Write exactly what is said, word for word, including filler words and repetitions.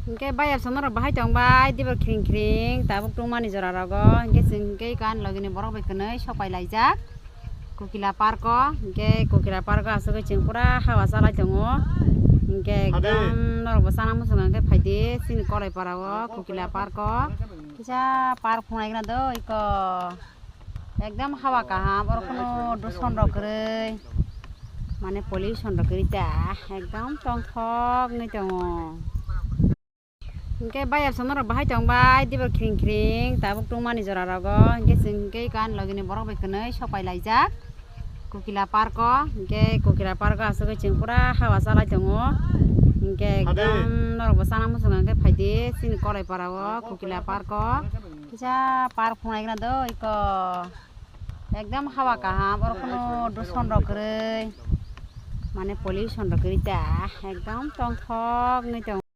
Hingke bayar sono rok bahai tong bai, dibor khring khring, tabuk tungmani jora rogo. Hingke chwng hingke kan logini borok bai kwnwi sok pai laijak. Kokila park o, hingke Kokila park o asugwi chwng pura hawa chalai tongo. Hingke ekdam norok bo chana muchungo hingke phaidi, chini Kolaipara o, Kokila park o. Kisa park phunai gana do iko. Ekdam hawa kaham, oro kunu duson rok kwrwi, mane pollution rok kwrwi ta, ekdam tongthok wngwi tongo. Hingke bayar sono rok bahai tong bai, dibor khring khring, tabuk tungmani jora rogo, hingke chwng hingke kan logini borok bai kwnwi sok pai laijak. Kokila park o, hingke Kokila park o asugwi chwng pura hawa chalai tongo, hingke ekdam norok bo chana muchungo hingke phaidi, chini Kolaipara o, Kokila park o. Kisa park phunai gana do iko. Ekdam hawa kaham, oro kunu duson rok kwrwi, mane pollution rok kwrwi ta, ekdam tongthok wngwi tongo.